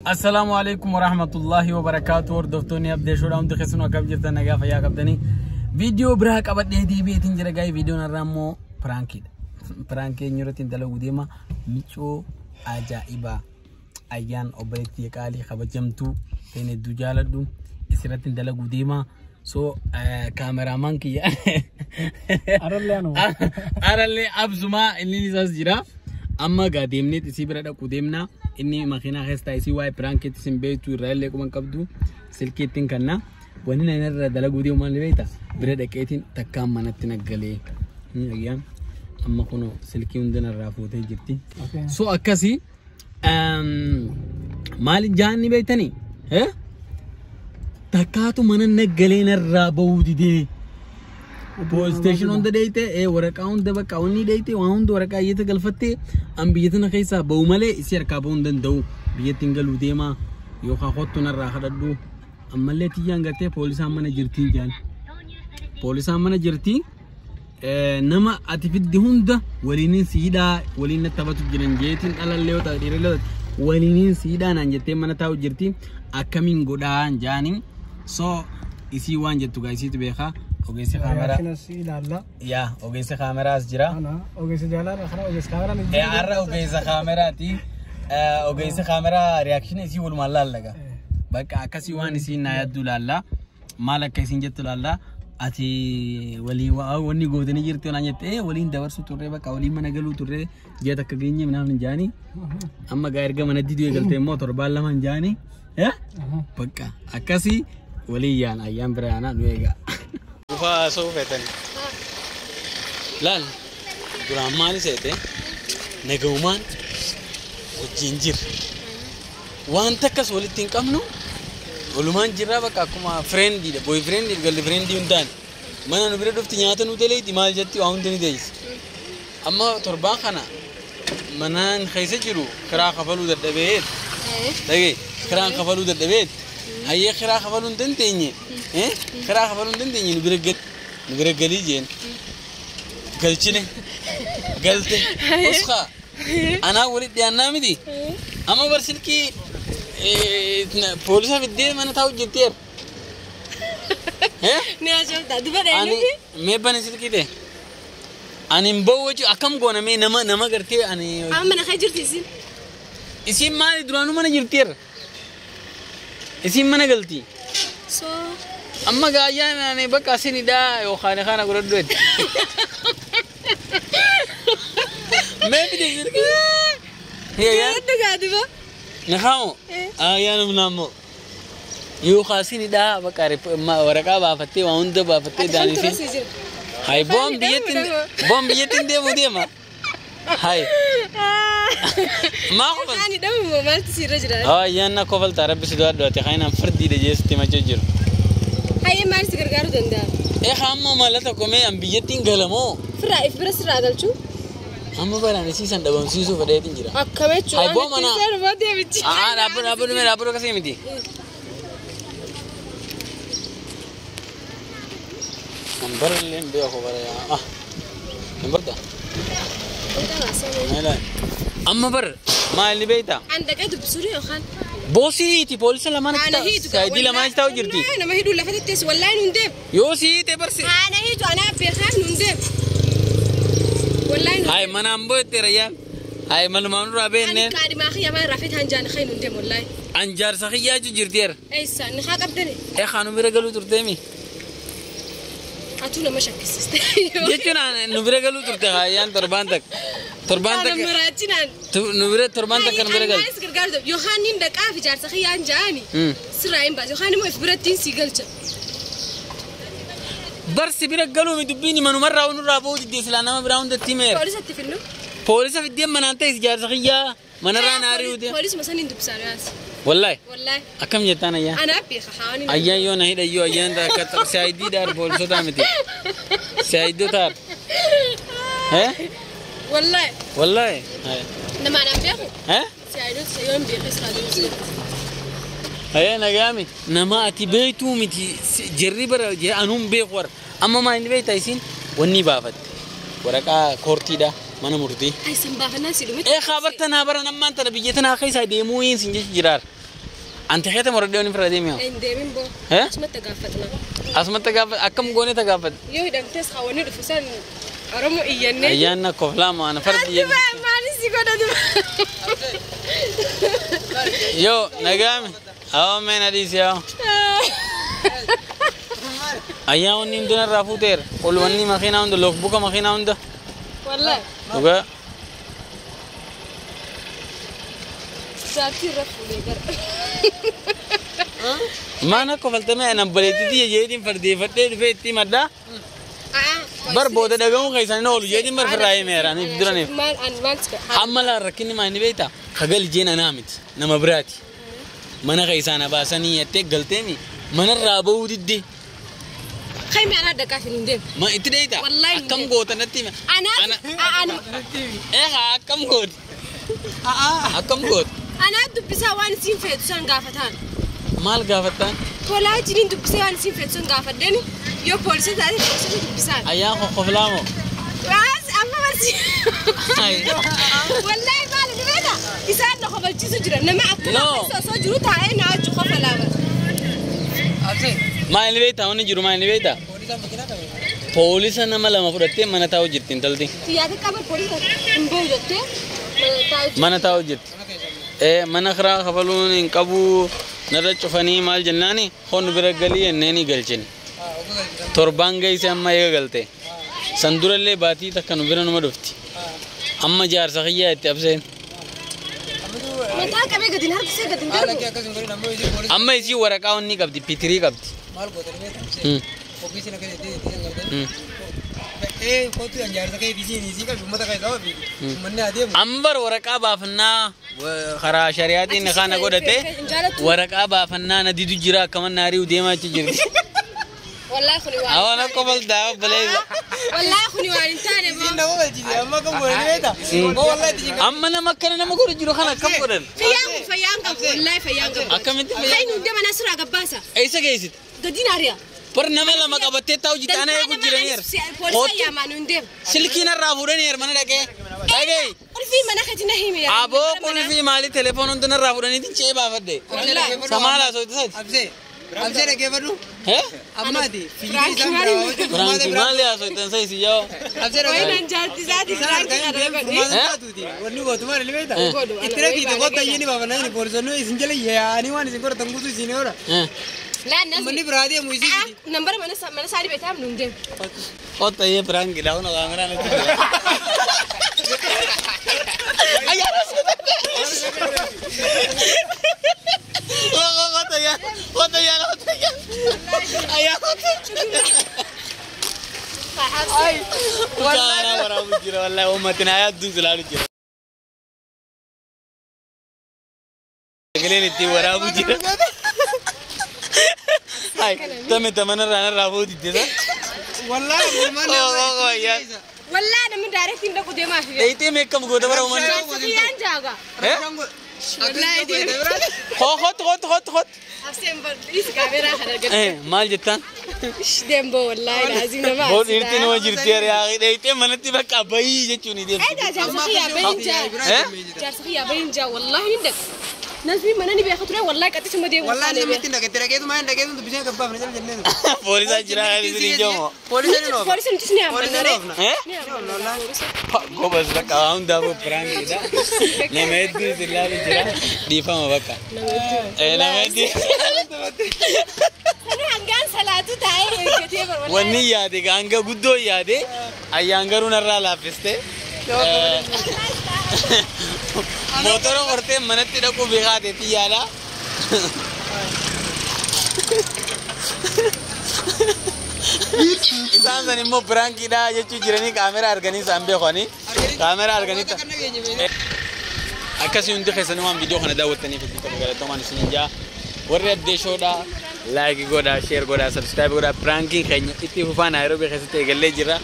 Assalaamu alaikum warahmatullahi wabarakaatu. Hordoftoonni Abdee Shoodhaa hundi keessanuu akkam jirtan, nagaa fayyaa qabdanii? Viidiyoo biraa qabadhee deebi'eetiin jira gaa'ee. Viidiyoon irraa immoo prankiidha. Prankii eenyu irratti dalaguu deema? Micoo ajaa'ibaa ayyaan obboleettii qaalii kabajamtuu ta'in hedduu jaaladhu isirratti dalaguu deema. So cameraman kiyya Arallee anuma. Arallee absumaa inni isaas jira. Amma gaa deemnee isii bira dhaquu deemna. Inni makiinaa keessa taa'ee isii waa'ee prankiitti isin beektu irraa illee quban qabdu silkii ittiin kanna. Wanni na irra dalaguu deemu maal beekta? Bira dhaqeetiin takkaan manatti naggalee. Ayyaan amma kunoo silkii hunda narraa fuutee jirti. So akkasii maali jaanni beektanii? Takkaatu mana naggalee narraa bahuu didee. Police station hunda dheeyte, waraqaa hunda bakka wanni dheeyte, waan hunda waraqaa iyyata galfattee, an biyya tana keessaa bahu malee isii harkaa bahuu hin danda'u. Biyyatti hin galuu deema yookaan kottu narraa kadhadhu. Ammallee tiyyaan gartee poolisaan mana jirtii jaan. Poolisaan mana jirtii. Nama ati fiddi hunda waliinin siidhaa waliin natti taphatu jiran jeetiin, dhalallee yoo taate dhiirallee yoo taate waliinin siidhaa naan jettee mana taa'u jirti, akkamiin godhaan jaaniin. So isii waan jettu gaa isiitu beekaa. Ogeessi kaameraa. Reactionas ilaalla. Yaa, ogeessi kaameraas jira. Ana ogeessa jaalala kana ogeessa kaameraan. Har'a ogeessa kaameraati. Ogeessi kaameraa reaction isii walumaan laallaga. Bakka akkasii waan isiin naa yaaddu laalla. Maal akka isiin jettu laalla. Ati walii wanni gootanii jirti naan jette, waliin dabarsu turre, bakka waliin mana galuu turre, ji'a takka geenye minaan hin jaanii. Amma gaa erga mana diduu eegalte immoo torbaan 2 hin jaanii. Bakka akkasii walii yaan ayyaan bira yaanaa nu eega. Dhufaa soo feetan. Laal, duraan maali seete, nagaumaan wajjin jirra. Wanta akkas walitti hin qabnu, walumaan jirraa, bakka akkuma friendiidha. Boyfriendii fi girlfriendii hundaan. Mana nu bira dhufti, nyaata nu daleeti, maal jetti, waa hundi ni deessi. Amma torbaan kana manaan keessa jiru kiraa kafaluu dadhabee, dhagee, kiraan kafaluu dadhabee, hayyee kiraa kafaluu hin dandeenye, kiraa kafaluu hin dandeenye, nu bira gal nu bira galii jeen, galchine, galte uskaa anaa walitti dhiyaannaa miti. Amma bar silkii poolisa fiddee mana taa'u jirteer. Ni ajaa'ibda. Duba Ani dheenuufi. mee bani silkii ta'e. Ani hin bahu jechuun akkam goona? Mee nama gartee ani. Amma mana kee jirti isin. Isiin maali, duraanuu mana jirteer. Isiin mana galti. So Amma gaayyaan ani bakka asinidha yookaan kana godhadhu jedhe. Mee fide silkii. Gaadhu gaa duba. Nakaamu. Ayyaan humnaa yookaan asinidha, bakka waraqaa baafattee waan hunda baafattee Ati kamtu daanisi. rasii jira? Hay, boon biyyatti boon biyyatti deemu deema. Hay. Maa kofal? Ani dhabu moo maaltu sirra jira? Ayyaan na kofaltaa, rabbi si du'adhu, ati kainaan fardiidha jeesitti machoo jiru. Hayyee, maal si gargaaruu danda'a? Amma mala tokko mee, an biyyatti hin galamoo? Firraa if bira sirraa galchuu? Amma baraan isiisan dhabamsiisuu fedheetiin jira. Akkam jechuudha? Hay, boo mana. Seeruma deebichi. Aa, dhaabbatu dhaabbatu, mee dhaabbatu, akkasii miti. An barallee hin beeku bara yaa. Ah. Hin barta? Mee laal. Amma bar maal ni beektaa? An dhaqee dubbisuu yookaan? Boosiiti poolisa lamaan Ana hiitu. Saayidii lamaan taa'u jirti. Nama hidhuu lafa tetteessu wallaahi nun deemu. Yoo siite barsi. Ana hiitu, anaa beekaaf nun deemu. Wallaahi nun Hay, manaan boo'etti rayyaan. Hay, malumaan nurraa Ani beekneen. kaadhimaa kiyya maan rafee taan jaan kee nun deemu wallaahi. An jaarsa kiyyaa jirteera. Eessa ni haa qabdani? Kaanu bira galuu turteemi. Atuu nama shakkisiiste. Jechuun nu bira galuu turte hayyaan torbaan takka. Torbaan Kana takka. maraachinaan. Nu bira torbaan takka nu bira galte. Anaanis gargaaru yookaan niin dhaqaa fi jaarsa kiyyaan ja'ani. Sirraa hin baase yookaan immoo if birattiin si galcha. Barsi bira galuu mi dubbiin manumarraa nurraa ba'uu diddee, silaa nama biraa hundatti himeera. Poolisatti finnu. Poolisa fiddeen manaan ta'es jaarsa kiyyaa manarraa naarii ute. Poolisuma saniin dubbisaan yaas. Wallaahi. Wallaahi. Akkam jettaan ayyaa? Anaa beeka haani. Ayyaan yoo na hidha yoo ayyaan akka saayidiidhaan poolisotaa miti. Saayidotaa. Eh? Wallaahi. Wallaahi. Nama anaan beeku. Eh? Saayidoota yoo hin beekne silaa dubbisee. Ayyaa, nagaami. Nama ati beektuu miti, jarri bara anuun beeku warra. Amma maal inni beektaa, isiin wanni baafatte. Waraqaa koortiidha mana murtii. Ay, san baafannaan si dhumatti. Ee, kaabarta naa bara nammaan tana biyya tanaa keessaa deemuu hin sin jechu jiraar. Anti xeeta moradhee wani firra deemi haa? Hin deemin boo. Eh? Asumatti gaafatna. Asumatti gaafa akkam goonee tagaafate? Yoo hidhamtes hawwanni dhufu san Oromoo iyyannee. Ayyaanna koflaama ana fardi Ati maali si godhatu? Yoo nagaame. Awwa meen adiis yaa. Ayyaa wanni hunda narraa fuuteera. Ol wanni makiinaa hunda lokbuka makiinaa hunda. Wallahi. Dhugaa. Jaartii irra fuudhee gara. Maana kofaltamee anan bareedditi jeetiin fardeeffadhee dhufee itti maddaa. Bar booda dhagahuun keessan hin oolu jeetiin bar firraa himeera aniif duraniif. Maal an maal si godha? Amma laa rakkinni maa inni beektaa? Kagal jeen anaa miti nama biraati. Mana keessaa na baasanii jettee galteemi manarraa bahuu didde. Qaymi anaa dhaqaaf hin deemu. Ma itti dheeyta? Wallahi hin Akkam deemu. goota natti hime. Anaa Eegaa akkam goota? Akkam goota? anaa dubbisaa waan isiin feetu san gaafataan. Maal gaafattaan? Tolaa jiniin dubbisee waan isiin feetu san gaafadheeni yoo poolisii taate poolisii dubbisaan. Ayyaan kokkoflaamoo? Waas amma barsi. Wallahi maal ni beekta? Isaan na kofalchiisu jira. Nama akkana No. keessa osoo jiru taa'ee na wajji kofalaama. Maal ni beektaa? Wanni jiru maal ni beektaa? Poolisa nama lama fudhattee mana taa'u jirti intalti. Xiyyaata qaban poolisii hin bahu jettee mana taa'u jira. Mana taa'u jirti. Mana kiraa kafaluun hin qabu narra cufanii maal jennaani hon bira galii jenneeni galchine. Torbaan geesse amma eega galte. San durallee baatii takka nu bira numa dhufti. Amma jaarsa kiyyaa itti abseen. Mataa qabee gadi hin harkisee gadi hin darbu. Amma isii waraqaa wanni qabdi pitirii qabdi. Amma bar waraqaa baafannaa karaa shari'aatiin kana godhate waraqaa baafannaa na didu jira akkaman naari'u deemaa achi jirti. Wallahi kuni waan. Awwa na kobaltaa obboleessa. Wallahi kuni waan hin taane moo. Amma nama akkana nama godhu jiru kana akkam godhan? Fayyaan kun fayyaan qabu. Wallahi fayyaan qabu. Akkamitti fayyaan Fayyaan hundi mana suuraa gabbaasa. Eessa geessite? Gadi naari'a. Bar nama lama qabattee taa'u jirti ana eegu jiraniir. Poolisii yaamaan hin deemu. Silkii narraa fuudhaniir mana dhaqee. Dhaqee. Qulfii mana keetti na himi. Aboo qulfii maali telefoon hundi narraa fuudhaniitiin ce'ee baafadhe. Samaala soitisati. Absee dhaggeeffadhu. Hee? Ammaati. Fiigee isaan biraa hojjetu. Firaanki maali haasoitan sa isin yoo? Absee Wayi dhaggeeffadhu. nan jaarti isaati Isaan firaanki harkaan kana deemu godhi. furmaata taatuuti. Wanni gootu maali ni beektaa? Itti dhaqiite kottu ayyaani baafannaa inni poolisoonni isin jala yaa'anii waan isin godhatan guutuu isin oolaa. Laan nas. Manni biraa deemu isin fidi. Nambara mana isaanii beektaa nu hin deemu. Qotta iyyee firaanki dha huna kaameraan itti jira. Ayyaana Qotta iyyee qotta iyyee qotta iyyee. Ayyaana qotta. Wallahi waraabu jira wallahi uummatiin ayaa silaalu jira. Sagaleen ittiin waraabu jira. Hai, tame tamanarraa narraa fuutite sa. Wallaahi furmaanni Oh, oh, yeah. Wallahi namni daareetti hin dhaqu deemaa fi. Dheeyitee meeqam goota bara uummanni. Jaarsa kiyyaan jaaga. Wallahi deemu. Hot hot hot hot. Abseen bal'is kaameraa kana argate. Maal jettaan? Deemboo wallahi laazim nama. Boo dhiirti nama jirti ariyaa dheeyitee manatti bakka bayii jechuun ni deemti. Edaa jaarsa kiyyaa bahin jaa. Jaarsa kiyyaa bahin jaa wallahi hin dhaqu. Nasmi mana ni beeka ture wallahi qaxxisuma deemu. Wallaahi namni ittiin dhaqetti dhaqeetu maa hin dhaqeetu dubbisee gabbaafne jala jenneen. Poolisaa jira isin hin joomo. Poolisiin hin oofna. Poolisiin nutis ni Poolisiin ammanna. hin oofna. Gobas bakka waan hundaafuu piraankiidha. Nama hedduu isin laalu jira. Dhiifama bakka. Nama hedduu. Sani hangaan salaatu taa'ee eeggatee barbaada. Wanni yaade hanga guddoo yaade ayyaan garuu narraa laaffiste. Motora hortee manatti dhaquu beekaa ta'e yaada. Isaan san immoo piraankiidha jechuu jiranii kaameraa arganii isaan beekanii. Kaameraa arganii. Akkasii hundi keessanii waan viidiyoo kana daawwattaniif hedduu tokko galatoomaan isin jaa. Warri addee shoodhaa laayikii godhaa, sheer godhaa, sabskiraayib godhaa. Piraankiin keenya itti fufaa Naayiroobii keessatti eegallee jira.